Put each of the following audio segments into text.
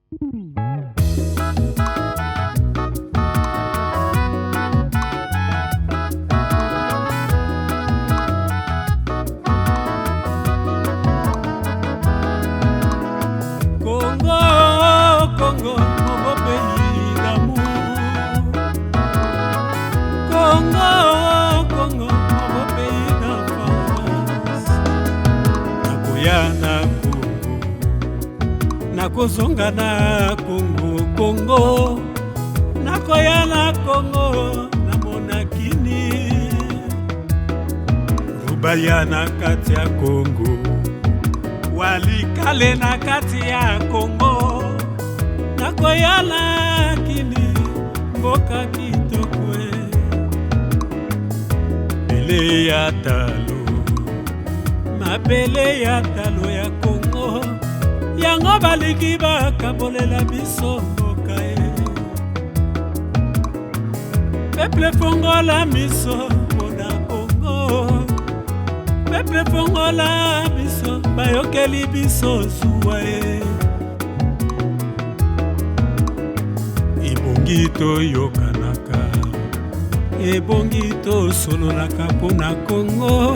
Congo, Congo, mon pays d'amour. Congo, Congo, mon pays d'enfance. Nakoya na Congo, nakozonga na Congo, Congo. Nakoya na Congo, namona kini. Rubaya na kati ya Congo. Walikale na kati ya Congo. Nakoya na kini, mboka kitoko e. Mabele ya talo, mabele ya talo ya Congo, yango balingi bakabolela biso mboka e. Peuple fongola miso mpona Congo, peuple fongola miso, bayokeli biso zuwa e. Ebongi toyokanaka, ebongi tosololaka mpona Congo,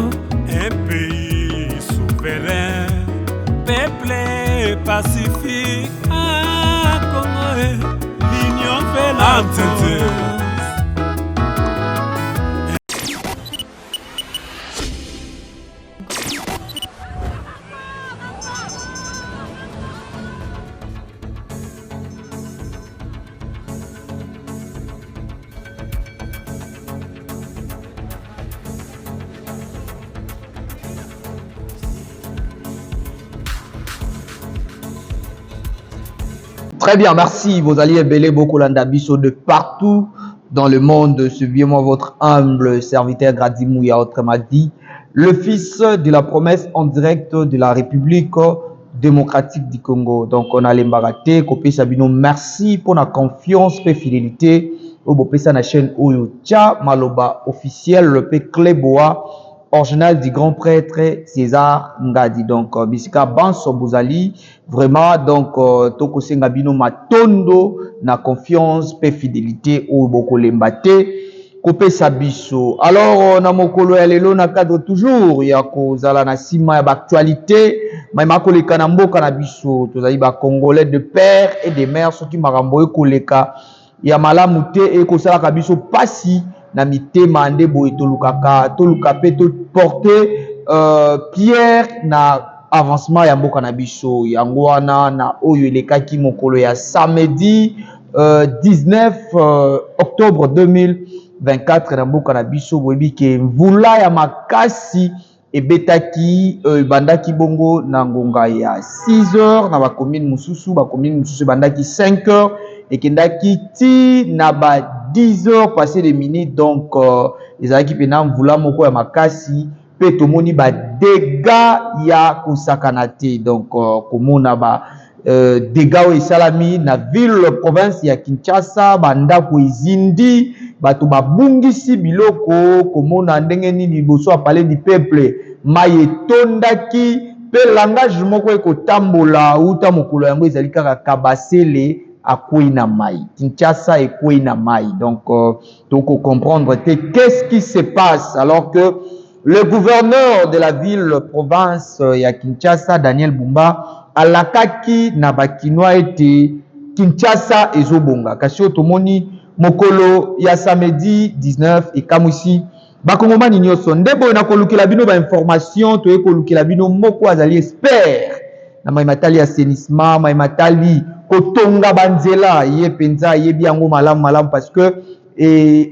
un pays souverain, peuple pacifique. Ah, Congo, eh, l'union fait la force. Très bien, merci. Vos alliés ebele bokolanda biso de partout dans le monde. C'est bien moi, votre humble serviteur Grady Mouya, autrement dit, le fils de la promesse en direct de la République démocratique du Congo. Donc, on a l'embarraté, kopesa bino merci pour la confiance et fidélité. Oyo bopesa na chaîne oyo Tcha Maloba officiel, le P Cléboa, original du grand prêtre César Ngadi. Donc, bisika banso bozali, vraiment, donc, tokosenga bino matondo na confiance pe fidélité oyo bokolemba te kopesa biso. Alors, na mokolo ya lelo, na cadre toujours ya kozala na nsima ya baactualité mayema koleka na mboka na biso, tozali bacongolais de père et de mère. Soki makambo ekoleka ya malamu te, ekosalaka biso pasi na mitema. Nde boye tolukaka, toluka mpe toporte pierre na avancement ya mboka na biso. Yango wana, na oyo elekaki mokolo ya samedi 19 octobre 2024 na mboka na biso, boyebi ke mvula ya makasi ebetaki, ebandaki bongo na ngonga ya 6 heures na bacommune mosusu. Bacommune mosusu ebandaki 5 heures, ekendaki ti na ba 10 heures passé de minutes. Donc ezalaki mpena mvula moko ya makasi mpe tomoni badégâts ya kosakana te. Donc komona ba dégâts oyo esalami na ville province ya Kinshasa, bandako ezindi, bato babungisi biloko. Komona ndenge nini liboso ya Palais du Peuple mai etondaki, mpe langage moko ekotambola uta mokolo yango ezali kaka Kabasele akwei na mai, Kinshasa ekwei na mai. Donc tokocomprendre te qu'est-ce qui se passe, alors que le gouverneur de la ville province ya Kinshasa, Daniel Bumba, alakaki na bakinois ete Kinshasa ezobonga. Kasi oyo tomoni mokolo ya samedi 19 ekamwisi bakongomani nyonso. Nde boye na kolukela bino bainformation, toye kolukela bino moko azali expert na mai matali assainissement, mai matali kotonga banzela. Ye mpenza ayebi yango malamu malamu, parce que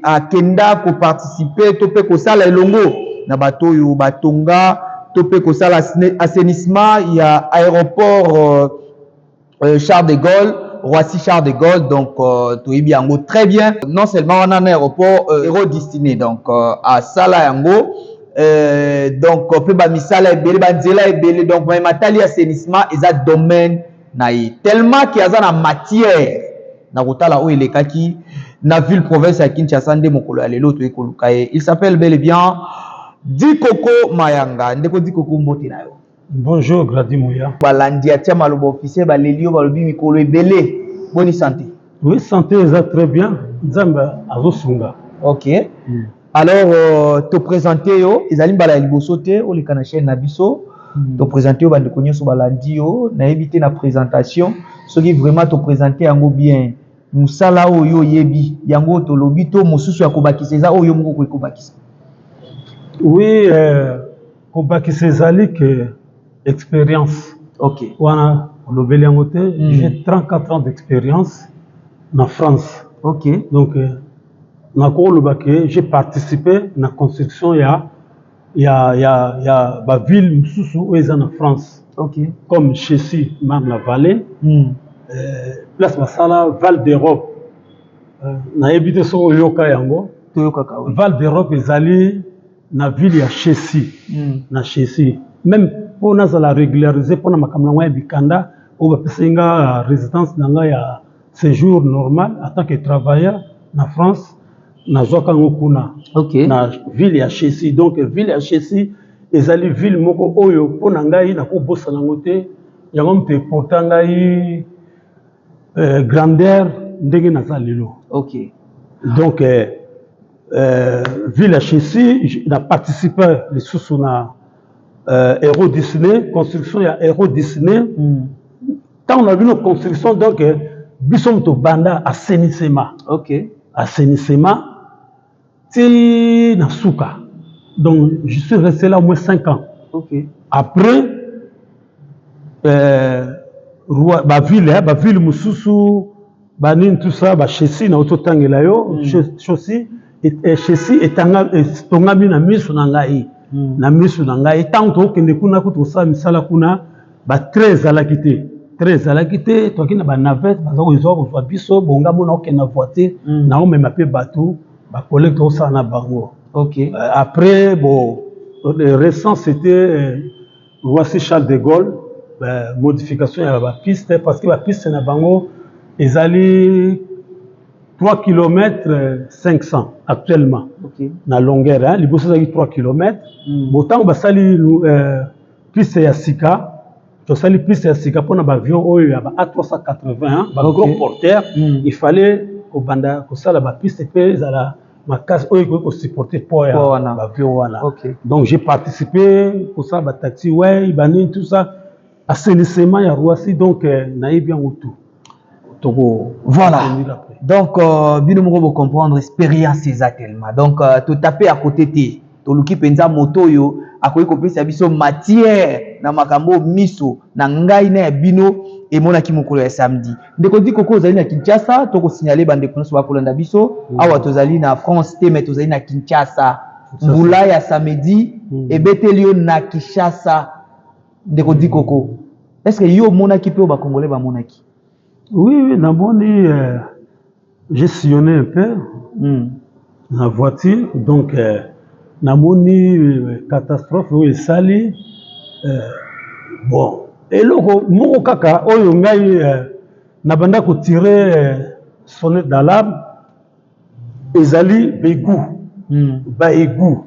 akenda koparticiper to mpe kosala elongo na bato oyo batonga to mpe kosala assainissement ya aéroport Charles de Gaulle, Roissy Charles de Gaulle. Donc toyebi yango très bien. Non seulement wana na aéroport héros destiné, donc asala yango, donc mpe bamisala ebele, banzela ebele. Donc mai matali assainissement eza domaine na ye, tellement ke aza na matière na kotala oyo elekaki na ville province ya Kinshasa. Nde mokolo ya lelo toyei koluka ye. Il s'appelle bel et bien Dikoko Mayanga. Ndeko Dikoko, mbote na yo. Bonjour Grady Mouya. Balandi atia maloba officiel baleli yo, balobi mikolo ebele. Boni santé? Oui, santé eza très bien. Nzambe azosunga. Ok. Alors toprésente yo, ezali mbala ya liboso te oleka na chaîne na biso. Toprésente yo, bandeko nyonso balandi yo, nayebi te na présentation soki vraiment toprésente yango bien. Mosala oyo oyebi yango, tolobi to mosusu ya kobakisa eza oyo moko okoki kobakisa? Oui, kobakisa ezali ke expérience. Wana olobeli yango te. J'ai 34 ans d'expérience na France. Donc nakoloba ke j'ai participé na construction ya baville mosusu oyo eza na France. Comme Chessy, Marne-la-Vallée, place basala Val d'Europe. Nayebi te soki oyoka yango. Toyokaka, oui. Val d'Europe ezali na ville ya Chessy. Na Chessy même, mpo nazala régularisé mpona makambo na ngai ya bikanda oyo bapesaki nga résidence na ngai ya séjour normal en tant que travailleur na France, nazwaka yango kuna na ville ya Chessy. Donc ville ya Chessy ezali ville moko oyo mpo na ngai nakobosana yango te. Yango moto eporta ngai grandeur ndenge naza lelo. Donc ville ya Chessy, na participe lisusu na Euro Disney, construction ya Euro Disney. Ntango na bino construction, donc biso moto banda assainissement. Assainissement ti na suka. Donc je suis resté là au moins 5 ans. Après baville, baville mosusu banini, tout ça, baChessy na ototangela yo. Chessy, Chessy etongami na miso na ngai. Na miso na ngai, ntango tokokende kuna kutu kosala misala kuna, batrain ezalaki te, train ezalaki te. Toki na banavette, baza kozwa kozwa biso bonga mona okende na voiture. Naomema mpe bato, bacollègue tokosala na bango. Après, bon, le récent, c'était voici Charles de Gaulle, modification ya bapiste, parce que bapiste na bango ezali 3 km 500 actuellement na longueur, hein, liboso ezalaki 3 km. Bon, ntango basali piste ya sika, tosali piste ya sika mpona baavion oyo ya ba A380, ba gros porteur. Il fallait kobanda kosala bapiste mpe ezala makasi oyo ekoki kosupporter poids ya Poids wana. Baavion wana. Donc j'ai participé kosala bataxiway, banini, tout ça, assainissement ya Roissy. Donc nayebi yango tout, toko Voilà. continuer après. Donc bino moko bocomprendre, expérience eza tellement. Donc totape à côté te, toluki mpenza moto oyo akoki kopesa biso matière na makambo oyo miso na ngai na ya bino emonaki mokolo ya samedi. Ndeko Dikoko, ozali na Kinshasa. Tokosignale bandeko nyonso bakolanda biso. Awa tozali na France te, mais tozali na Kinshasa. Kinshasa. Mbula ya samedi ebeteli yo na Kinshasa. Ndeko Dikoko, est ce que yo omonaki mpe oyo bacongolais bamonaki? Oui, namoni, j'ai sillonné un peu na voiture. Donc namoni catastrophe oyo esali. Bon, eloko moko kaka oyo ngai nabanda kotire sonnette d'alarme ezali baégouts. Baégouts,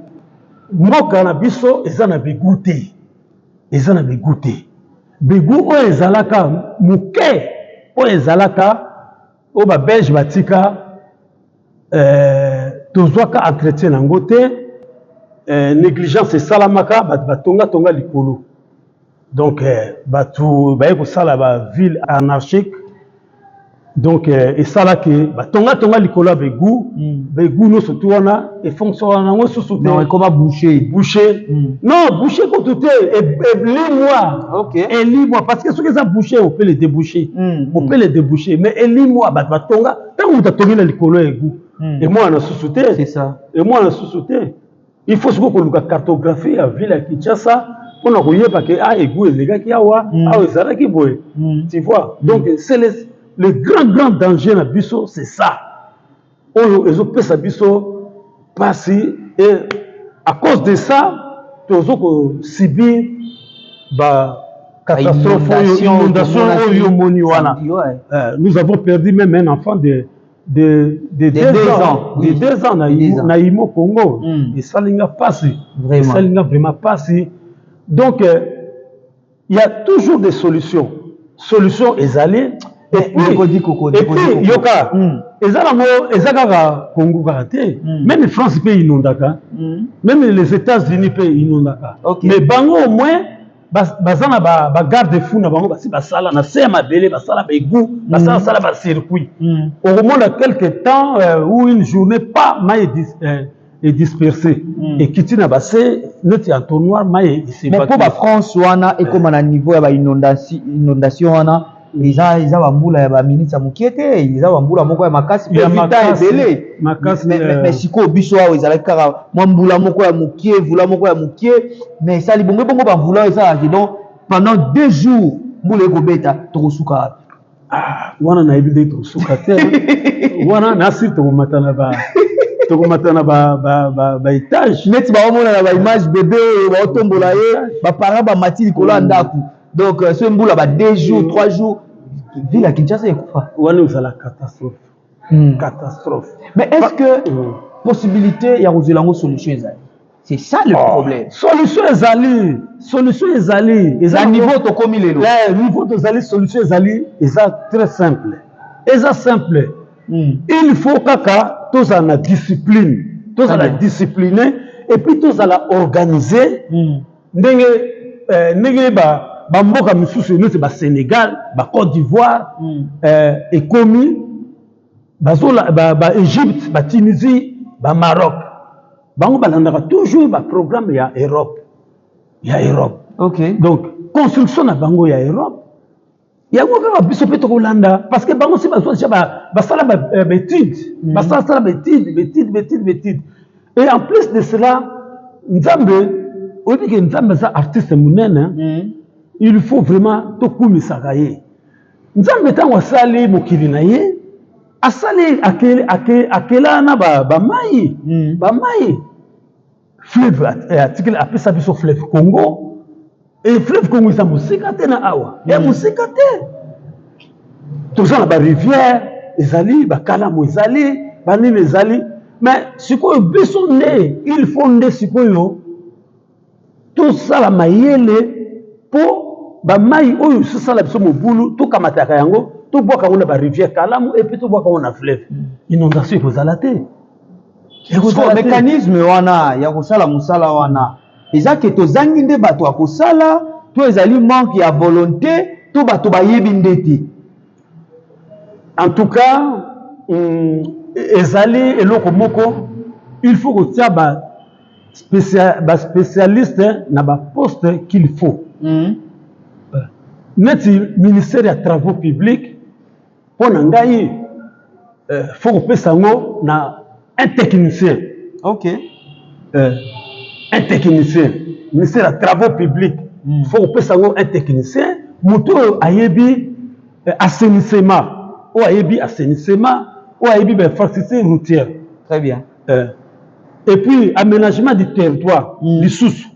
mboka na biso eza na baégouts te, eza na baégouts te. Baégouts oyo ezalaka moke, oyo ezalaka oyo babelge batika, tozwaka entretien yango te. Négligence esalamaka, bato batongatonga likolo. Donc bato baye kosala baville anarchique. Donc esalaki batongatonga likolo ya baégouts. Baégouts nyonso tu wana efonctionnaka nango susu te. Non, ekoma bouché. Bouché. Non, bouché kutu te, elimwa. Elimwa parce que soki eza bouché, on peut le déboucher. On peut le déboucher, mais elimwa. Bato batonga, ntango moto atongi na likolo ya égout, emwana susu te. C'est ça. Emwana susu te. Il faut sikoyo koluka cartographie ya ville ya Kinshasa mpona koyeba ke a égout elekaki awa, awa ezalaki boye. Tu vois? Donc c'est le grand grand danger na biso, c'est ça oyo ezopesa biso pasi. Et à cause de ça, tozo kosubir ba catastrophe oyo, inondation oyo omoni wana. Nous avons perdu même un enfant de 2 ans, de 2 ans na, na Imo Congo. Esalinga pasi, esalinga vraiment pasi. Donc Il y a toujours des solutions. Solution ezali. Et puis, Koko, et puis yoka, eza nango, eza kaka Congo kaka te. Même France mpe inondaka, même les États-Unis mpe inondaka. Mais bango au moins baza na bagarde-fous na bango, basi basala na se ya mabele, basala baégout, basala sala bacircuit. Okomona quelque temps ou une journée pas, mai edispersé, ekiti na base neti entonnoir, mai. Mais mpo bafrance wana ekóma na niveau ya bainondation wana, eza bambula ya baminutes ya mokie te, eza bambula moko ya makasi mpe vita ebele. Mais sikoyo biso awa ezalaki kaka mwa mbula moko ya mokie, mvula moko ya mokie, mais esali bongo ebongo. Bamvula oyo esalaki donc pendant 2 jours, mbula ekobeta, tokosuka wapi? Ah, wana nayebi ndenge tokosuka te. Wana nasi tokomata na baétage. Neti baomona na baimage, bébé oyo baotombola ye, baparent bamati likolo ya ndako. Donc so mbula ba 2 jours, 3 jours, ville ya Kinshasa ekufa. Wana ezala catastrophe, catastrophe. Mais est ce que possibilité ya kozwela yango solution ezali? C'est ça le problème. Solution ezali, solution ezali. Eza niveau tokomi lelo. Niveau tozali, solution ezali, eza très simple, eza simple. Il faut kaka tozala na discipline, tozala discipliné et puis tozala organisé ndenge ndenge bamboka misusu neti baSénégal, baCôte d'Ivoire, ekomi bazola, baÉgypte, baTunisie, baMaroc, bango balandaka toujours baprogramme ya Europe, ya Europe. Donc construction na bango ya Europe, yango kaka biso mpe tokolanda, parce que bango si bazwa déjà, basala baétude, basalasala baétude, baétude, baétude, baétude. Et en plus de cela, Nzambe, oyebi ke Nzambe aza artiste monene. Il faut vraiment tokumisaka ye. Nzambe, ntango asali mokili na ye, asali akela na bamai, bamai, fleuve. Atikeli, apesa biso fleuve Congo. E fleuve Congo eza mosika te na awa, ya mosika te. Toza na barivière, ezali bakalamu, ezali banini, ezali. Mais sikoyo biso nde il faut nde sikoyo tosala mayele mpo bamai oyo esosala biso mobulu, tokamataka yango, tobwaka yango na barivière Kalamu et puis tobwaka yango na fleuve. Inondation ekozala te. Mécanisme wana ya kosala mosala wana, eza ke tozangi nde bato ya kosala, to ezali manque ya volonté, to bato bayebi nde te? En tout cas, ezali eloko moko, il faut kotia baspécialiste na baposte qu'il faut. Neti ministère ya travaux publics, mpo na ngai, faut kopesa yango na un technicien. Un technicien, ministère ya travaux publics, faut kopesa yango un technicien, moto oyo ayebi assainissement, oyo ayebi assainissement, oyo ayebi bainfrastructure routière. Très bien. Et puis aménagement du territoire, lisusu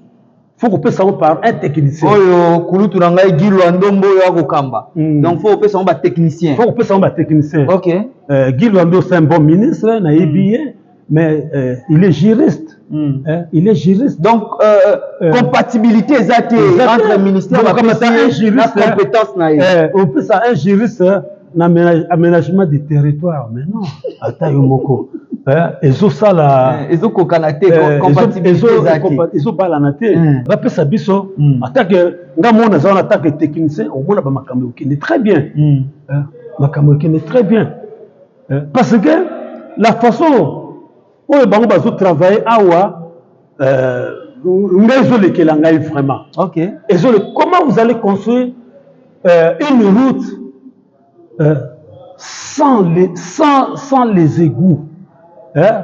faut kopesa yango par un technicien. Oyo kulutu na ngai Guy Lwandombo oyo akokamba. Donc faut kopesa yango batechnicien. Faut kopesa yango batechnicien. Guy Lwando, c'est un bon ministre, nayebi ye, mais il est juriste. Hein, il est juriste. Donc compatibilité eza te entre ministère un juriste na compétence na ye. Opesa un juriste na aménagement du territoire, mais non, ata yo moko ezosala. Ezokokana te, compatibilité eza te. Ezobalana te. Bapesa biso atake nga mona aza wana atake technicien, omona bamakambo ekende très bien, makambo ekende très bien, parce que la façon oyo bango bazotravaille awa, ngai ezolekela ngai vraiment. Ezole, comment vous allez construire une route sans les égouts, hein?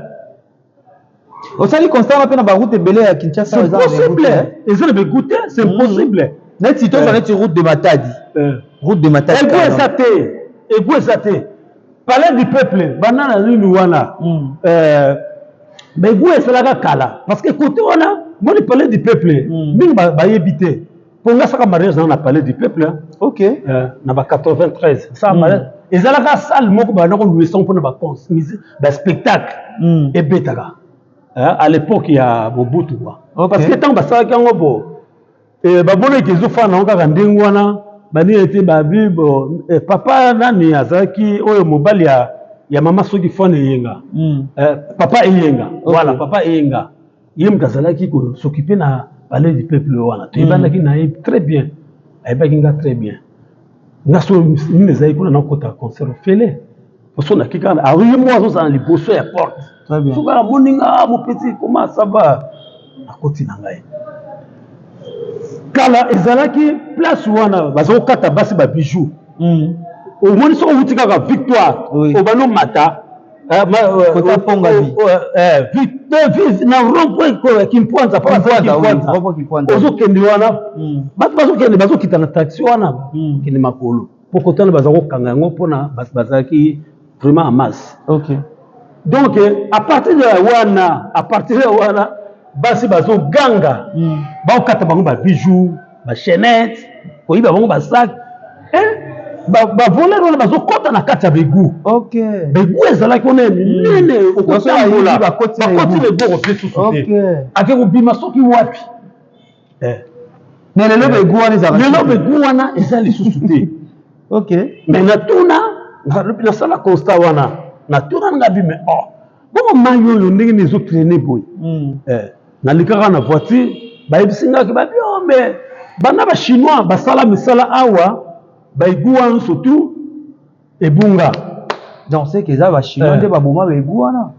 Osali constat wana mpe na baroute ebele ya Kinshasa? C'est possible, eza na baégout te, c'est impossible. Neti tozwa neti route de Matadi, route de Matadi. Égout eza te, égout eza te. Palais du peuple, banda na nini wana, baégout esalaka kala, parce que côté wana moni palais du peuple, mingi bayebi te, mpo nga saka mariage nanga na palais du peuple. Na ba 93 saka mariage, ezalaka salle moko banda kolouer sango mpona baspectacle ebetaka à l'époque ya Mobutu, quoi. Parce que ntango basalaki yango bo Bamonaki ezofanda yango kaka ndenge wana, banini ete babi bo, papa nani azalaki oyo mobali ya mama soki Fane Eyenga, papa Eyenga, voilà, papa Eyenga, ye moto azalaki kos'occuper na Palais du Peuple wana. Toyebanaki na ye très bien, ayebaki nga très bien. Nga so nini ezalaki kuna, nakota concert ofele poso naki kaka aye mo azozala liboso ya porte. Très bien. Soki amoni nga: "Mon petit, comment ça va?" Nakoti na ngai. Kala ezalaki place wana bazokata basi babijou. Omoni, soki owuti kaka Victoire, obandi omata Kota Pongabi. Na rond-point Kimpwanza. Kimpwanza, oui, rond-point Kimpwanza. Ozokende wana, bato bazokende, bazokita na taxi wana, kende makolo po kotala baza kokanga yango mpona bato bazalaki vraiment en masse. Donc à partir de wana, à partir de wana, basi bazoganga, baokata bango babijou, bachaînette, koyiba bango basac, bavoleur wana bazokɔta na kati ya baégouts. Baégouts ezalaki wana ya minene, okotambola, bakoti na bakoti égout. Na égout, okope susu te, ake kobima soki wapi. Mais lelo baégouts wana ezalaka Lelo te. Baégouts wana eza lisusu te. Mais natuna, nalobi, nasala constat wana, natuna nga bi: "Mais oh, bongo mai oyo ndenge nini ezotraîner boye?" Nalikaka na voiture, bayebisi ngaki babi: "Oh, mais banda bachinois basala misala awa, baégouts wana surtout ebunga." Donc c'est que eza bachinois nde baboma baégouts wana.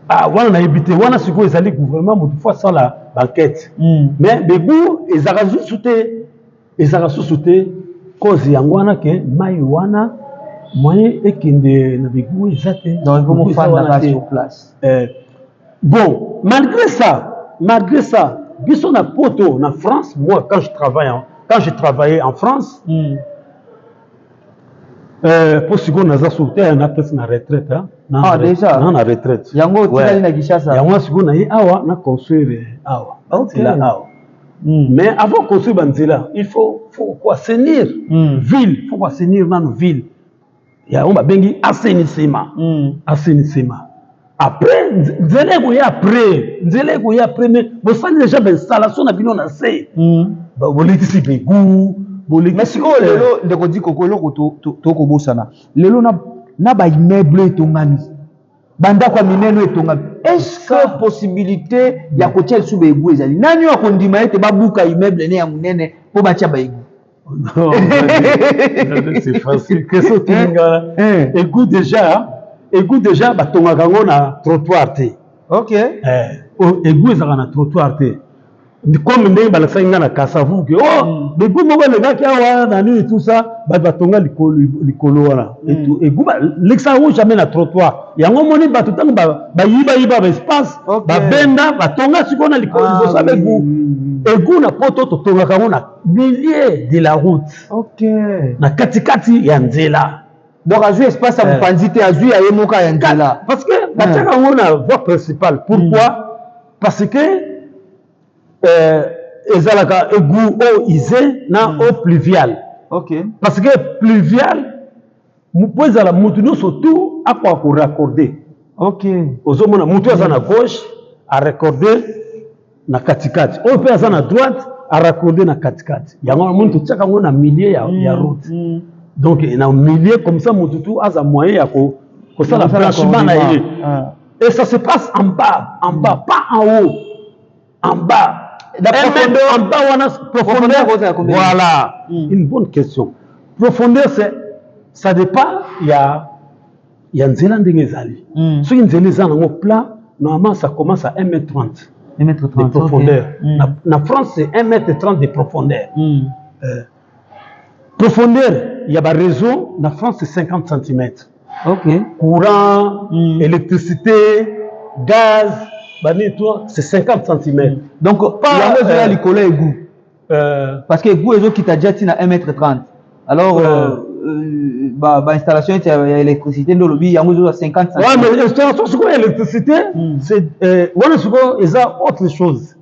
Ah, wana nayebi te. Wana sikoyo ezali gouvernement motu fo asala baenquête. Mais baégouts ezalaka susu te, ezalaka susu te. Cause yango wana ke mai wana, moyen ekende na baégouts eza te. Donc il faut Égout eza mofanda wana kaka te. sur place. Bon, malgré ça, biso na poto, na France, moi quand je travaillais en France, po sikoyo naza sur te, na pesi na retraite, hein. Ah, déjà? Na retraite. Yango otikali na Kinshasa? Yango sikoyo na ye awa na construire awa banzela awa. Mais avant construire banzela, il faut koassainir ville, faut koassainir nano ville. Yango babengi assainissement. Assainissement, après nzela ekoya, après nzela ekoya après. Mais bosali déjà bainstallation na bino na se, bolekisi baégouts. Mais sikoyo lelo, ndeko Dikoko, eloko tokobosana lelo na baimmeuble etongami, bandako ya minene oyo etongami, est-ce que possibilité ya kotia lisusu baégouts ezali? Nani oyo akondima ete babuka immeuble ne ya monene mpo batia baégouts? Non, c'est facile. Question otuninga. Égout déjà, égout déjà batongaka yango na trottoir te. Égout ezalaka na trottoir te, comme ndenge balakisaki nga na Kasavu ke oh, baégouts moko elekaki awa na nini, tout ça, bato batonga likolo likolo wana. Égout balekisaka yango jamais na trottoir. Yango omoni bato ntango bayibayiba baespace, babenda, batonga sikoyo na likolo, liboso ya baégouts. Égout na poto, totongaka yango na milieu de la route, na katikati ya nzela. Donc azwi espace ya mopanzi te, azwi ya ye moko ya nzela. Parce que batiaka yango na voie principale, pourquoi? Parce que ezalaka égout eau usée na eau pluviale. Parce que pluviale, po ezala motu nyonso tu akoka koraccorder. Ozomona, motu aza na gauche araccorde na katikati, oyo mpe aza na droite araccorde na katikati. Yango namoni totiaka yango na milieu ya route. Donc na milieu comme ça, motu tu aza moyen ya kosala branchement na ye. Et ça se passe en bas, en bas, pas en haut, en bas. La profondeur, en bas wana profondeur. Profondeur? Voilà, une bonne question. Profondeur, c'est ça dépend ya nzela ndenge ezali. Soki nzela eza nango plat, normalement ça commence à 1 mètre 30 1 mètre de 30 profondeur. Na France, c'est 1 mètre 30 de profondeur. Profondeur ya baréseau na France, c'est 50 cm. Courant, électricité, gaz, banini, tout, c'est 50 cm. Donc Pas, yango ezoya likolo ya égout, parce que égout ezokita dia ntina 1 mètre 30. Alors bainstallation neti ya électricité nde olobi yango ezozwa 50. Ouais, mais installation sikoyo ya électricité, c'est wana sikoyo eza autre chose.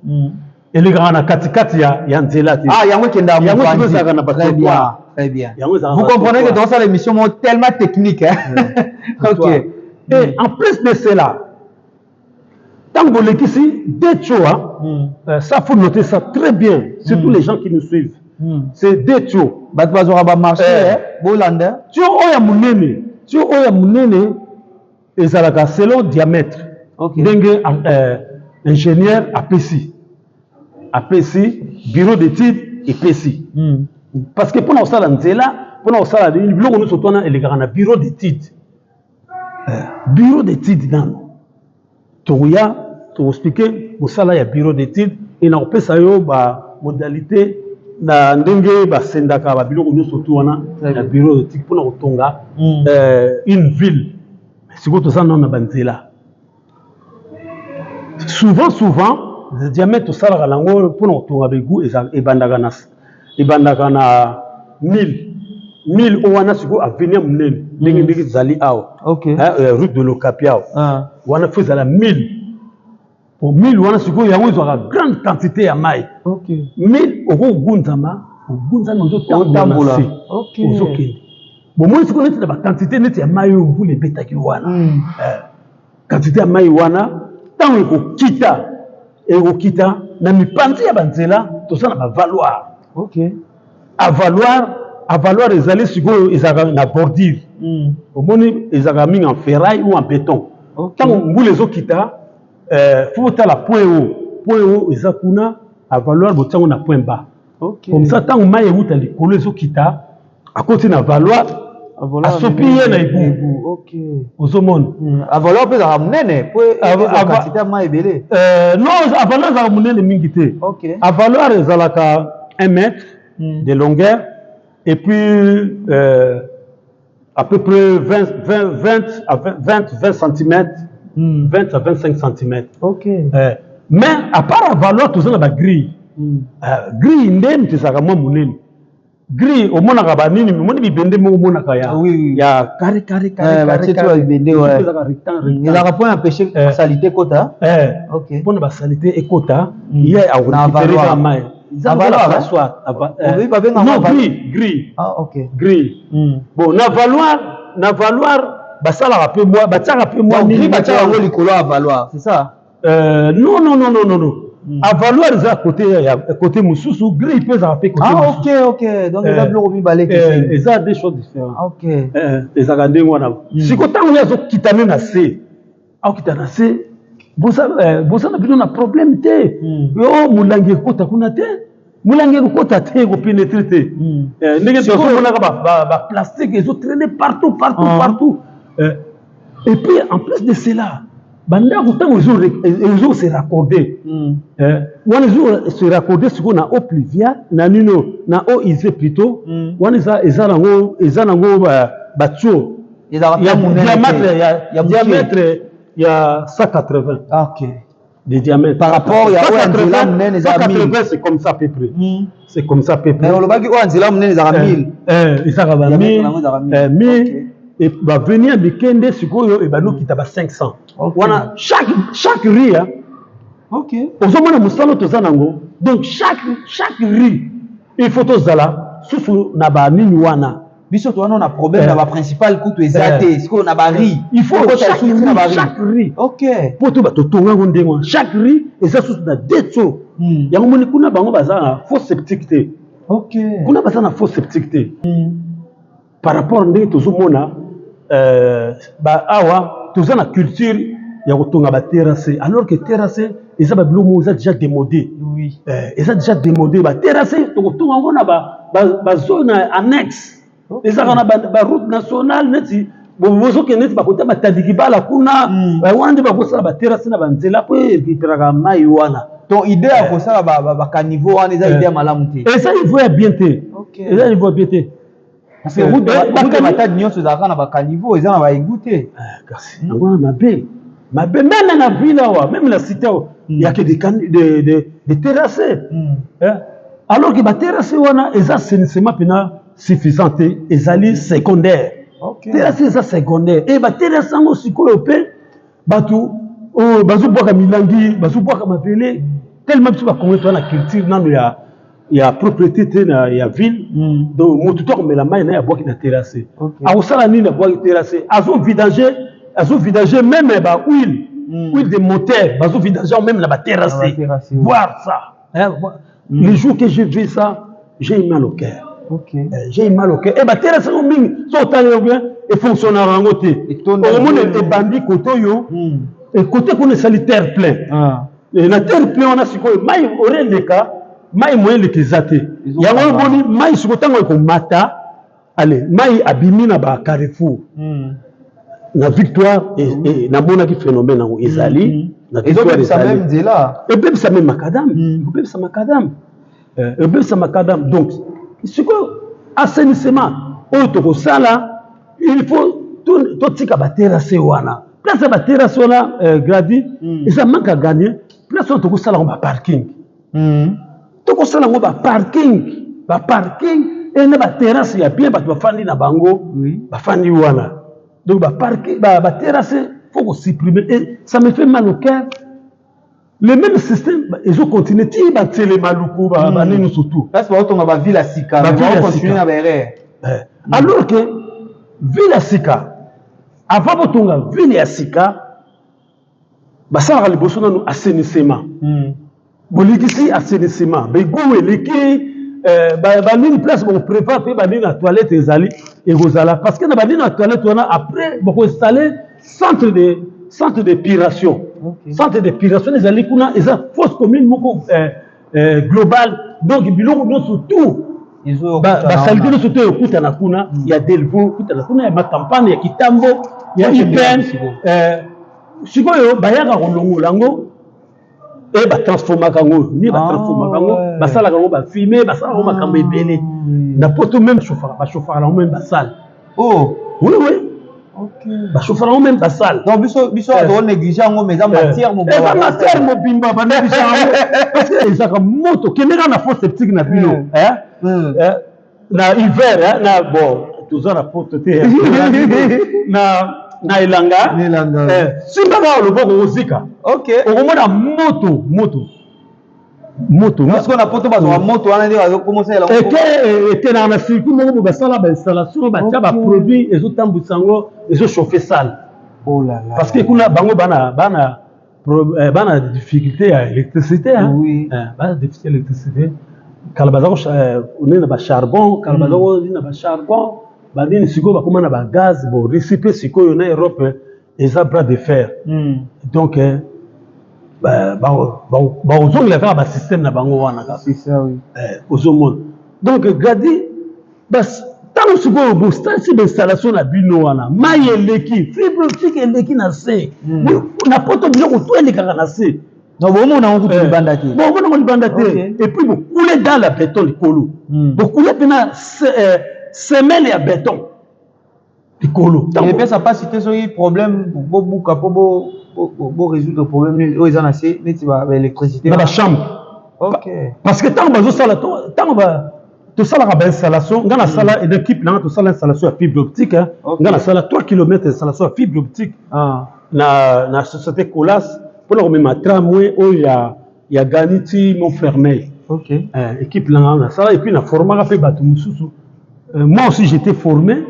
Elekaka na katikati ya nzela te. Ah, yango ekendaka Yango sikoyo mopanzi. ezalaka na Très bien. batrottoir. Très bien. Yango ezalaka Vous na comprenez que trottoir. dans cette émission moko tellement technique, hein? Trottoir. Ok. Et en plus de cela, Ntango bolekisi deux tuyaux, ça faut noter ça très bien, surtout les gens qui nous suivent. C'est deux tuyaux. Bato bazwaka bamarché. Bolanda. Tuyau oyo ya monene, tuyau oyo ya monene ezalaka selon diamètre ndenge ingénieur apesi, bureau d'étude epesi, parce que mpona kosala nzela, mpona kosala biloko nyonso to wana, elekaka na bureau d'étude. Bureau d'étude nano tokoya tokoexpliquer mosala ya bureau d'étude e na kopesa yo bamodalité na ndenge basendaka babiloko nyonso tu wana na bureau d'étude mpona kotonga une ville. Sikoyo toza nano na banzela. Souvent, souvent, diamètre tosalaka nango mpona kotonga baégouts ebandaka na 1000. 1000 oyo wana sikoyo avenue monene ndenge ezali awa, route de l'Okapi awa, wana faut ezala 1000. Po 1000 wana sikoyo yango ezwaka grande quantité ya mai. 1000 okogunzama, ogunzami, ozotambola na se, ozokende. Bomoni sikoyo neti na baquantité neti ya mai oyo mvula ebetaki wana, quantité ya mai wana ntango ekokita, ekokita na mipanzi ya banzela. Toza na baavaloir. Avaloir, avaloir ezali sikoyo ezalaka na bordure. Omoni, ezalaka mingi en ferraille ou en béton. Ntango mbula ezokita, faut botala point haut. Point haut eza kuna, avaloir botiango na point bas. Comme ça, ntango mai euta likolo ezokita, akoti na avaloir, asopi ye na égout. Ozomona? Avaloir mpe ezalaka monene po quantité ya mai ebele. Non, avaloir ezalaka monene mingi te. Avaloir ezalaka 1 mètre de longueur et puis à peu près 20, 20, 20 à 20, 20, 20 cm, 20 à 25 cm. Mais à part avaloir, toza na bagrille. Grille nde moto ezalaka mwa monene. Grille omonaka banini, omoni bibende moko omonaka ya, ya carré carré carré. Batie to bibende ezalaka mpona empêcher saleté ekota. Mpona basaleté ekota, ye akorécupérer kaka mai. Non, grille, grille. Ah, ok. Grille. Bon, na avaloir basalaka mpe mwa, batiaka mpe mwa. Nini, batiaka yango likolo ya avaloir, c'est ça? Non, non, non, non, non, non. Avaloir eza côté ya côté mosusu, grille mpe ezalaka mpe côté. Ah, ok, donc eza biloko mibale. Eza deux choses différentes. Ok. Ezalaka ndenge wana. Siko ntango ye azokita nde na se, akokita na se, boza na bino na problème te. Yo molangi ekota kuna te, molangi ekokota te, ekopénétrer te. Ndenge tozomonaka baplastique ezotraîner partout, partout, partout. Et puis en plus de cela, bandako ntango ezo se raccorder wana, ezo se raccorder sikoyo na eau pluviale, na nino, na eau usée plutôt. Wana eza nango batuyau ya diamètre ya 180 de diamètre. Par rapport ya oyo ya nzela monene eza 180, c'est comme ça à peu près. C'est comme ça à peu près. Mais olobaki oyo ya nzela monene ezalaka 1000. Ezalaka ba 1000, 1000. Baavenue ya mike nde sikoyo ebandi okita ba 500 wana chaque rue. Ozomona mosala toza nango. Donc chaque rue, il faut tozala susu na banini wana. Biso towana na problème na baprincipal kutu eza te, sikoyo na barue. Il faut chaque rue, chaque rue. Po to bato tongango ndenge wana, chaque rue eza susu na deux tuyaux. Yango moni kuna bango baza na fosse septique te. Kuna baza na fosse septique te par rapport ndenge tozomona awa. Toza na culture ya kotonga baterrasse, alors que terrasse eza babiloko moko eza déjà démodé. Eza déjà démodé. Baterrasse tokotonga yango na bazone annexe, ezalaka na baroute nationale neti bozokende neti bakota batandiki bala kuna wana nde bakosala baterrasse na banzela po erécupéraka mai wana. Donc idée ya kosala bacaniveau wana eza idée ya malamu te? Eza niveau ya bien te, eza niveau ya bien te. Parce que route Matadi nyonso ezalaka na bacaniveau, eza na baégout te. Kasi yango wana mabe, mabe. Même na ville awa, même na cité awa, yake de terrasse, alors que baterrasse wana eza assainissement mpena suffisant te, ezali secondaire. Terrasse eza secondaire. E baterrasse yango sikoyo mpe bato oyo bazobwaka milangi, bazobwaka mabele, tellement biso bakongolais toza na culture nano ya propriété te na ya ville. Donc motu to akomela mai na ye, abwaki na terrasse. Akosala nini? Abwaki terrasse, azovidanger, azovidanger même bahuile. Huile de moteur bazo vidange yango même na baterrasse. Voir ça, hein, le jour que j'ai vu ça, j'ai eu mal au cœur. J'ai eu mal au cœur. E baterrasse yango mingi, so otali yango bien, efonctionnaka yango te. Okomona ebandi kote oyo, kote kuna esali terre plein. Na terre plein wana sikoyo mai ore eleka, mai moyen eleka eza te. Yango omoni mai sikoyo ntango ekomata, ale mai abimi na bacarrefour na Victoire. Namonaki phénomène yango ezali na Victoire, ebebisa même macadam, ekobebisa macadam, ebebisa macadam. Donc sikoyo assainissement oyo tokosala, il faut totika baterrasse wana. Place ya baterrasse wana, Gradi, eza manque à gagner. Place wana tokosala yango baparking, tokosala yango baparking, baparking e na baterrasse ya bien, bato bafandi na bango, bafandi wana. Donc baparking, baterrasse, faut kosupprimer. Et ça me fait mal au cœur, le même système ezocontinue ti baNsele, Maluku, banini surtout. Place baotonga baville ya sika, bacontinue na baerreur. Alors que ville ya sika, avant botonga ville ya sika, basalaka liboso nanu assainissement. Bolikisi assainissement, baégouts eleki, banini, place bokoprévoir mpe banini na toilette ezali, ekozala, parce que na banini na toilette wana, après bokoinstalle centre d'épuration. Centre d'épuration ezali kuna, eza fosse commune moko globale. Donc biloko nyonso tout, basaleté nyonso to ekutana kuna, ya Delvaux ekutana kuna, ya Makampagne, ya Kitambo, ya IPN. Sikoyo bayaka kolongola yango e batransformaka yango ni batransformaka yango, basalaka yango bafumier, basalaka yango makambo ebele. Na poto même bachauffaka yango même basale. Oh. Oui, bachauffaka yango même basale. Donc biso toonéglige yango, mais eza matière. Eza matière mobimba, banéglige yango parce que ezalaka moto. Kende kaka na fosse septique na bino na hiver. Na bon, toza na poto te, na elanga, simba kaka loboko, ozika, okomona moto, moto, moto. Parce na poto bazwaka moto wana nde bazokomosalela. Eke ekendaka na circuit moko bo basala bainstallation, batia baproduit, ezotambwisa yango, ezochauffe salle, parce que kuna bango bana difficulté ya électricité, bana difficulté ya électricité. Kala baza nini na bacharbon, kala baza nini na bacharbon, banini. Sikoyo bakóma na bagaz. Bon, Russie mpe sikoyo na Europe eza bras de fer. Donc bakozongela kaka basystème na bango wana kaka, ozomona. Donc Gradi, ntango sikoyo bosalisi bainstallation na bino wana, mai eleki, fibre optique eleki na se. Na poto biloko to elekaka na se. Donc bomona yango kutu libanda te. Bomona yango libanda te. Et puis bokule dans la béton likolo, bokule mpena semelle ya béton likolo. Epesa mpasi te soki problème bobuka mpo borésoudre problème oyo eza na se, neti baélectricité? Na bachambre. Parce que ntango bazosala, ntango tosalaka bainstallation, nga nasala une équipe nanga, tosala installation ya fibre optique. Nga nasala 3 km installation ya fibre optique na société Colas, mpona komema tramway oyo ya Gani ti Montfermeil. Équipe nanga nasala, et puis naformaka mpe bato mosusu. Moi aussi j'étais formé,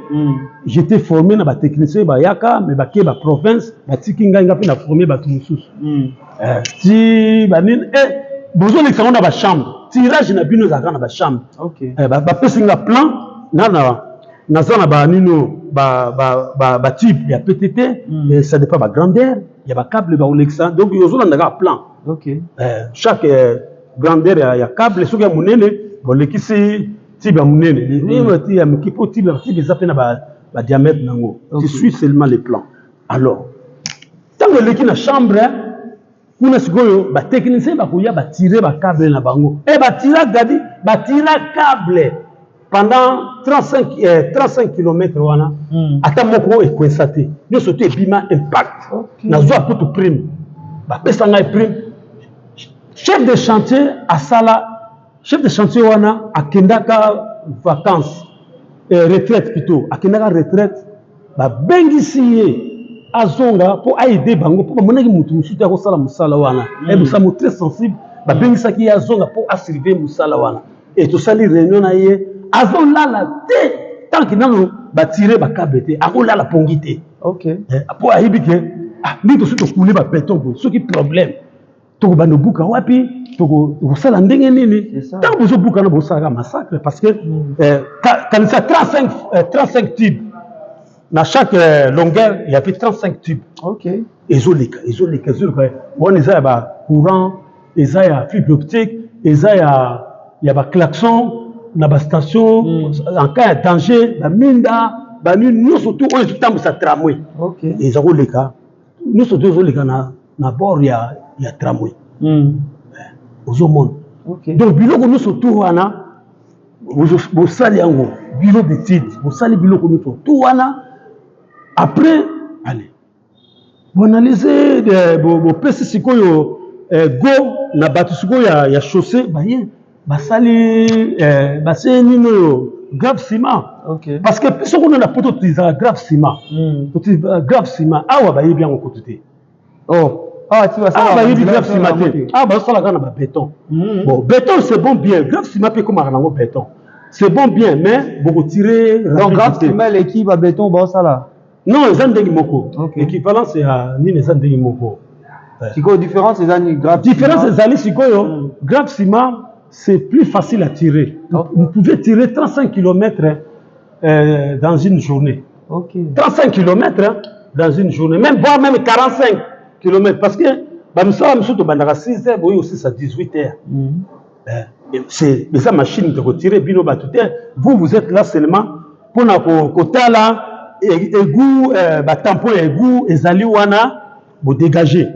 j'étais formé na batechnicien bayaka, mais bake baprovince, batiki ngai, nga mpe na formé bato mosusu. Ti banini, bozolekisa yango na bachambre, tirage na bino ezalaka na bachambre. Bapesi nga plan, nga na naza na banini oyo, batype ya PTT, ça dépend bagrandeur ya bacable bakolekisa. Donc ozolanda kaka plan. Chaque grandeur ya câble, soki ya monene, bolekisi tube ya monene, ti ya moke, mpo tube eza mpe na badiamètre nango. Tu suis seulement les plans. Alors ntango eleki na chambre kuna, sikoyo batechnicien bakoya, batire bacable na bango. E batira, Gadi, batira câble pendant 35 km wana, ata moko ekwensa te, nyonso to ebima impact. Nazwa kutu prime, bapesa ngai prime. Chef de chantier asala, chef de chantier wana akendaka vacances, retraite plutôt, akendaka retraite, babengisi ye azonga mpo aide bango, mpo bamonaki motu mosusu te akosala mosala wana. Mosala mo très sensible, babengisaki ye azonga mpo asurveille mosala wana. E tosali réunion na ye, azolala te tant que nano batire bacable te, akolala pongi te, mpo ayebi ke Ah, ndenge tosi tokule babéton boye, soki problème, tokobanda obuka wapi? Tokosala ndenge nini? Ntango bozobuka na bosalaka massacre, parce que kanisa 35, 35 tubes na chaque longueur, il y avait 35 tubes. Ezoleka, ezoleka, ezoleka. Wana eza ya bacourant, eza ya fibre optique, eza ya baclaxon na bastation en cas ya danger, baminda, banini nyonso tu oyo ezotambwisa tramway. Eza koleka nyonso tu, ezoleka na bord ya tramway. Ozomona? Donc biloko nyonso tu wana bosali yango, bureau d'étude bosali biloko nyonso tu wana. Après, allez, boanalyse, bopesi sikoyo go na bato sikoyo ya chaussée, baye basali, basali nini oyo, grave ciment. Parce que biso kuna na Poto tozalaka grave ciment. Grave ciment awa, bayebi yango kutu te. Oh. Ah, tu vas awa bayebi grave ciment te, awa bazosala kaka na babéton. Bon, béton, c'est bon, bien. Grave ciment mpe ekomaka nango béton, c'est bon, bien, mais bokotire. Donc grave ciment eleki babéton baosala? Non, eza ndenge moko. Équivalence ya nini, eza ndenge moko. Sikoyo différence eza nini, grave? Différence ezali sikoyo, grave ciment, c'est plus facile à tirer. Vous pouvez tirer 35 km dans une journée. 35 km, hein, dans une journée, même, voire même 45 km, parce que bamisala mosusu tobandaka 6 heures, boye aussi à 18 heures. C'est eza machine tokotire, bino bato te. Vous, vous êtes là seulement mpona kotala égout, batampon ya égout ezali wana, bodégage,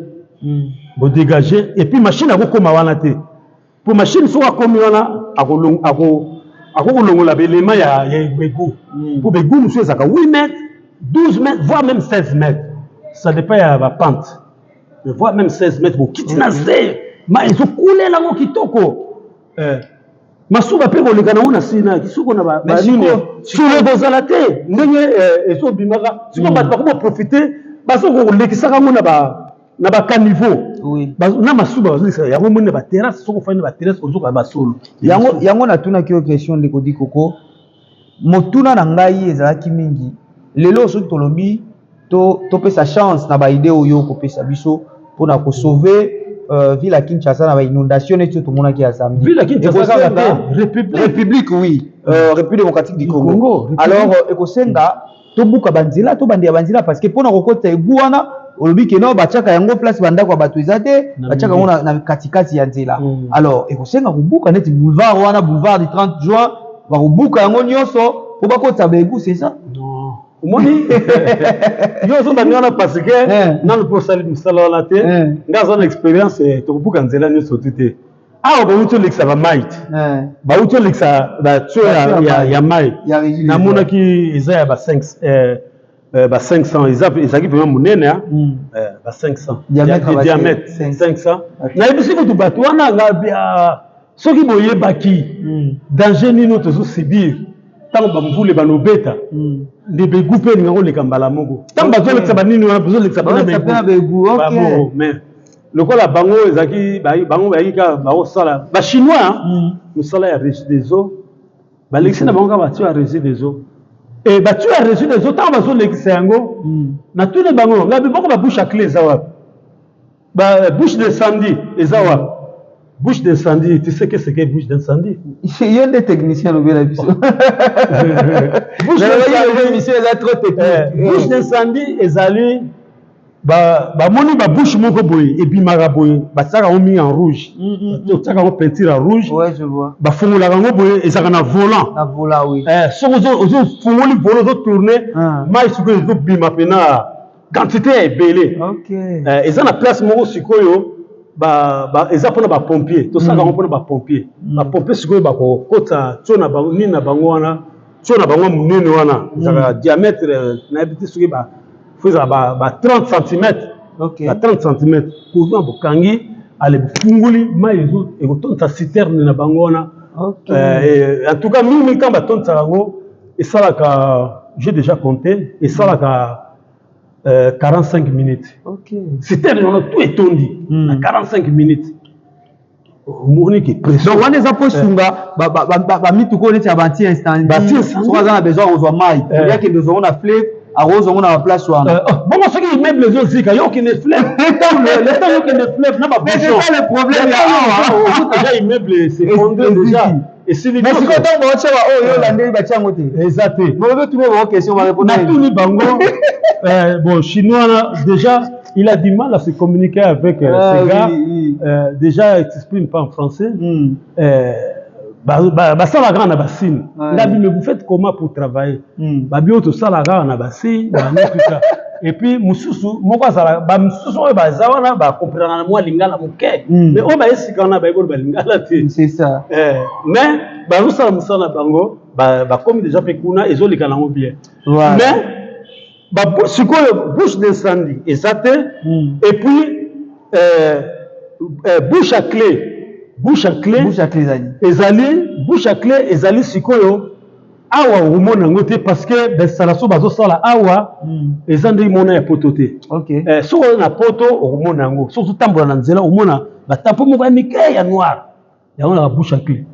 bodégage, et puis machine akokóma wana te, po machine soki akomi wana, akokolongola baélément ya égout, po baégout mosusu ezalaka 8 mètres, 12 mètres, voire même 16 mètres, ça dépend ya bapente, voire même 16 mètres. Bokiti na se, ma ezokulela yango kitoko. Masuba mpe koleka nango na sina soko na banini, solo ekozala te ndenge ezobimaka. Sikoyo bato bakoma profite, bazokoka kolekisaka yango na bacaniveau na masuba, bazolekisa yango. Moni na baterrasse, soki ofandi na baterrasse, ozoka basolo. Yango natunaki yo question, ndeko Dikoko. Motuna na ngai ezalaki mingi lelo, soki tolobi topesa chance na baidée oyo okopesa biso mpona kosauver ville ya Kinshasa na bainondation neti oyo tomonaki ya samedi. Ville ya Kinshasa kaka te, république. République, oui, République démocratique du Congo, Congo. Alors ekosenga tobuka banzela, tobandela banzela, parce que mpona kokota égout wana, olobi ke no, batiaka yango place bandako ya bato eza te, batiaka yango na katikati ya nzela. Alors ekosenga kobuka neti boulevard wana, boulevard du 30 juin, bakobuka yango nyonso mpo bakotisa baégout, c'est ça? Non, omoni, yo ozobandi wana parce que nanu mpo osali mosala wana te. Nga aza na expérience, tokobuka nzela nyonso tu te. Awa bauti olekisa bamai te, bauti olekisa batio ya mai, namonaki eza ya ba 500, ezalaki vraiment monene, ba 500 diamètre, 500. Nayebisi kutu bato wana nga, soki boyebaki danger nini tozosubir ntango bamvula banobeta, nde baégout mpe elinga koleka mbala moko. Ntango bazolekisa banini wana, bazolekisa mpena baégout, mais lokola bango ezalaki, bango bayaki kaka bakosala, bachinois, mosala ya Régie des eaux, balekisi na bango kaka batio ya Régie des eaux. E batio ya Régie des eaux, ntango bazolekisa yango, natuni bango ngabi boko, babouche à clé eza wapi? Bouche d'incendie eza wapi? Bouche d'incendie, tu sais qu'est-ce que bouche d'incendie? Yo nde technicien, lobela biso. Bouche d'incendie eza trop technique. Bouche d'incendie ezali, bamoni babouche moko boye ebimaka boye, batiaka yango mingi en rouge, otiaka yango peinture en rouge. Ouais, je vois. Bafungolaka yango boye, ezalaka na volant. Na volant, oui. Soki ozofungoli volant, ozotourne, mai sikoyo ezobima mpena quantité ya ebele. Eza na place moko sikoyo eza mpona bapompier, tosalaka yango mpona bapompier. Bapompier sikoyo bakokota tio na bango nini na bango wana, tio na bango monene wana ezalaka diamètre, nayebi te soki fo ezala ba 30 cm, ba 30 cm. Courant bokangi, ale bofungoli, mai ekotondisa citerne na bango wana. En tout cas, mingi ntango batondisaka yango, esalaka, j'ai déjà compté, esalaka 45 minutes. Citerne wana tout etondi na 45 minutes. Omoni ke pression. Donc wana eza mpo esunga bamituka oyo neti ya baanti incendie, soki aza na besoin akozwa mai, akende ozwa ngo na fleuve, akozwa ngo na baplace wana. Bongo soki Immeuble ezozika, yo okende fleuve, leta, yo okende fleuve na Mais c'est ça le problème ya awa. Déjà immeuble s'effondre déjà, esili. Mais sikoyo ntango baotya ba oyo olandeli, batia yango te. Eza te. Bolobi tuni bango question, barépondre. Natuni bango. Bon, chinois là, déjà il a du mal à se communiquer avec ces gars. Déjà il s'exprime pas en français. Basalaka kaka na basigne. Ngabi: "Mais vous faites comment pour travailler?" Babi oyo tosalaka kaka na basigne bani, tout ça. Et puis mosusu moko azala, bamosusu oyo baza wana bakomprenaka na mwa lingala moke, mais oyo bayesika wana bayebi balingala te. C'est ça. Mais bazosala mosala na bango, bakomi déjà mpe kuna, ezoleka nango bien. Mais sikoyo bouche d'incendie eza te. Et puis bouche à clé, bouche à clé. Bouche à clé ezali? Ezali bouche à clé, ezali sikoyo awa okomona yango te, parce que bainstallation bazosala awa eza ndenge mona ya poto te. Soki oza na poto, okomona yango. Soki ozotambola na nzela, omona batampon moko ya mike ya noir, yango na bouche à clé.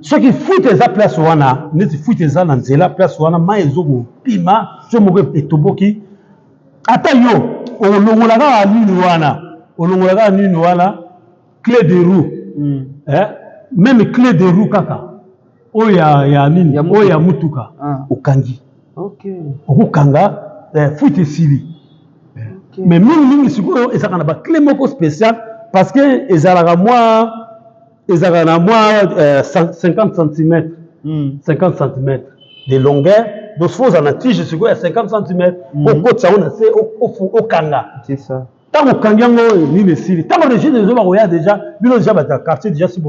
Soki fuite eza place wana, neti fuite eza na nzela place wana, mai ezokopima so moko etoboki, ata yo olongola kaka nini wana, olongola kaka nini wana, clé de roue. Eh? Même clé de roue kaka oyo ya nini, oyo ya mutuka, okangi, okokanga fuite, esili. Mais mingimingi sikoyo ezalaka na baclé moko spécial, parce que ezalaka mwa, ezalaka na mwa 50 cm, 50 cm de longueur. Donc faut ozala na tige sikoyo ya 50 cm, okotisa yango na se, okanga. C'est ça. Ntango okangi yango, nini esili. Ntango régime ezo bakoya déjà, bino déjà bato ya quartier déjà si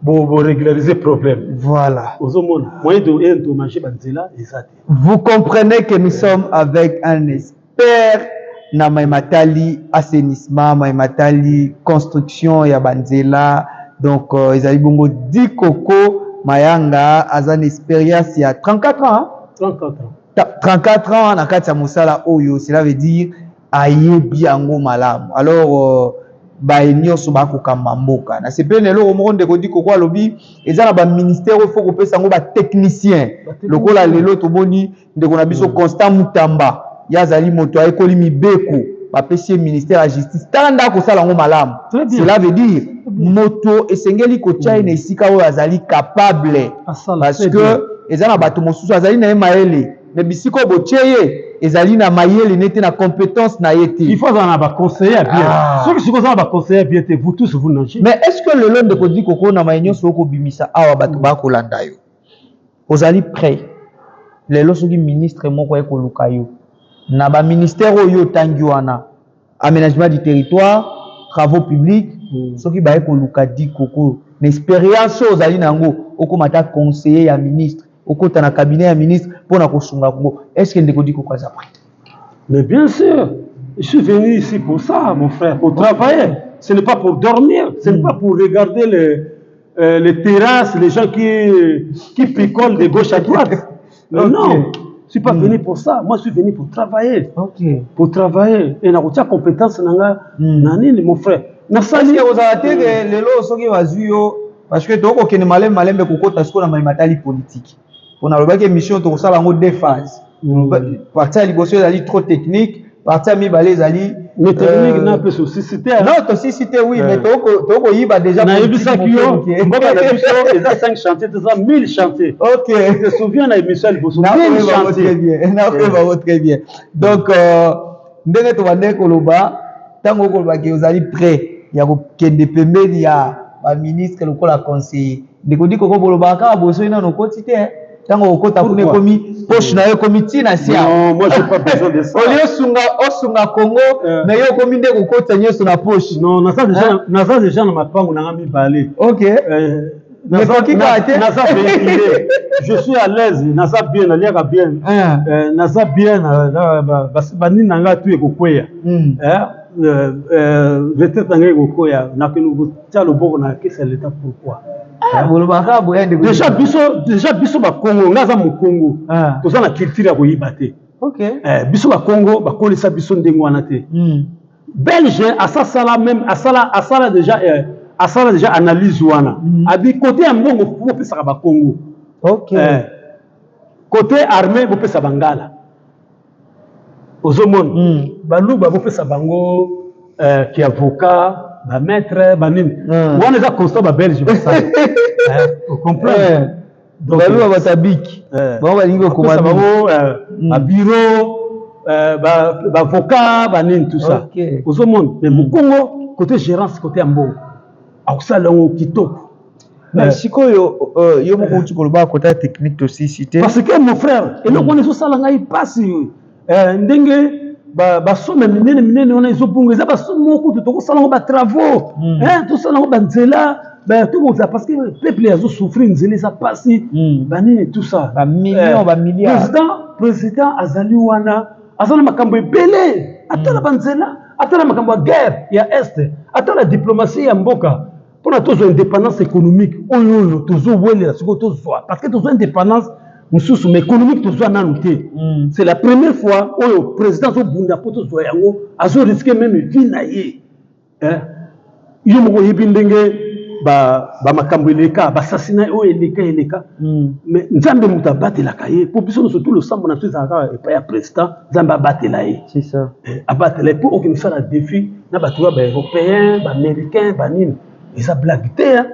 borégulariser problème. Voilà. Ozomona moyen de endommager banzela eza te. Vous comprenez que nous sommes avec un expert na maimatali assainissement, maimatali construction ya banzela. Donc ezali bongo Dikoko Mayanga, aza na expérience ya 34 ans, hein? 34 ans. 34 ans na kati ya mosala oyo, cela veut dire ayebi yango malamu. Alors baye nyonso bakokamba mboka, nasepeli na eloko moko ndeko Dikoko alobi: eza na baministère oyo faut kopesa yango batechnicien. Lokola lelo tomoni ndeko na biso Constant Mutamba, ye azali moto ayekoli mibeko, bapesi ye ministère ya Justice, tala nde akosala yango malamu. Cela veut dire moto esengeli kotia ye na esika oyo azali capable, parce que eza na bato mosusu azali na ye mayele, mais bisika oyo botie ye, ezali na mayele nete na compétence na ye te. Il faut azala na baconseiller ya bien. Soki sikoyo oza na baconseiller ya bien te, vous tous vous nagez. Mais est ce que lelo, ndeko Dikoko, na maye nyonso okobimisa awa, bato bakolanda yo, ozali prêt lelo soki ministre moko aye koluka yo na baministère oyo otangi wana, Aménagement du territoire, Travaux publics, soki baye koluka Dikoko na expérience oyo ozali na yango, okóma ata conseiller ya ministre, okota na cabinet ya ministre mpona kosunga Kongo, est ce que ndeko Dikoko aza prêt? Mais bien sûr, je suis venu ici pour ça, mon frère, pour travailler. Ce n'est pas pour dormir, ce n'est pas pour regarder les terrasses, les gens qui picolent de gauche à droite. Mais non, je ne suis pas venu pour ça. Moi, je suis venu pour travailler. Pour travailler. Et na compétence nanga, nani, mon frère. Nasali ozala te ke lelo soki bazwi yo, parce que tokokende malembe malembe kokota sikoyo na maye matali politique, mpona alobaki émission tokosala yango deux phases. Partie ya liboso ezali trop technique, partie ya mibale ezali Mais technique na mpe tosisi te. Non, tosisi te, oui, mais tokoyiba déjà. Nayebisaki yo, mboka na biso eza 5 chantier, eza 1000 chantier. Te souviens na émission ya liboso, 1000 chantier. Nakoyeba très bien. Donc ndenge tobandeki koloba, ntango okolobaki ozali prêt ya kokende pembeni ya baministre lokola conseiller, ndeko Dikoko, bolobaka kaka bosoyi nano okoti te. Ntango okota kuna, ekomi poche na yo ekomi ntina si. Olie osunga, osunga Congo, mais yo okomi nde kokota nyonso na poche. Non, naza déjà na mapango nanga mibale. Ekoki kaka te. Naza véhiculé, je suis à l'aise, naza bien, naliaka bien, naza bien, banini na ngai tu ekokweya, retraite na ngai ekokweya, nakende kotia loboko na caisse ya l'État, pourquoi? Bolobaka boya, ndeko. Déjà biso Bakongo, ngai aza Mokongo, toza na culture ya koyiba te. Biso Bakongo bakolisa biso ndenge wana te. Belge asasala même asala déjà analyse wana, abi côté ya mbongo bopesaka Bakongo, côté armée bopesa Bangala. Ozomona, baluba bopesa bango ki avocat, bamaître, banini. Wana eza constat babelge basala. Ocomprendre? Baluba batabiki bango balingi kokoma bango babureau, baavocat, banini, tout ça. Ozomona, mais mokongo, côté gérance, côté ya mbongo, akosala yango kitoko. Mais sikoyo, yo moko uti koloba côté technique, tosisi te. Parce que, mon frère, eloko wana ezosala ngai mpasi, ndenge basome minene minene wana ezobunga. Eza basome moko kutu tokosala yango batravaux, tosala yango banzela, tobongisa, parce que peuple azosouffrir, nzela eza mpasi, banini, tout ça. Bamillion, bamilliard. Président azali wana, aza na makambo ebele. Atala banzela, atala makambo ya guerre ya Est, atala diplomatie ya mboka mpona tozwa indépendance économique oyo tozowelela sikoyo tozwa, parce que tozwa indépendance mosusu, mais économique tozwa nanu te. C'est la première fois oyo président azobunda mpo tozwa yango, azorisquer même vie na ye. Yo moko oyebi ndenge bamakambo eleka, basasina oyo eleka eleka, mais Nzambe moto abatelaka ye, mpo biso nyonso tu losambo na biso ezalaka kaka epai ya président, Nzambe abatela ye. C'est ça. Abatela ye mpo okende kosala défi na bato ya baeuropéen, baaméricain, banini. Eza blague te, hein.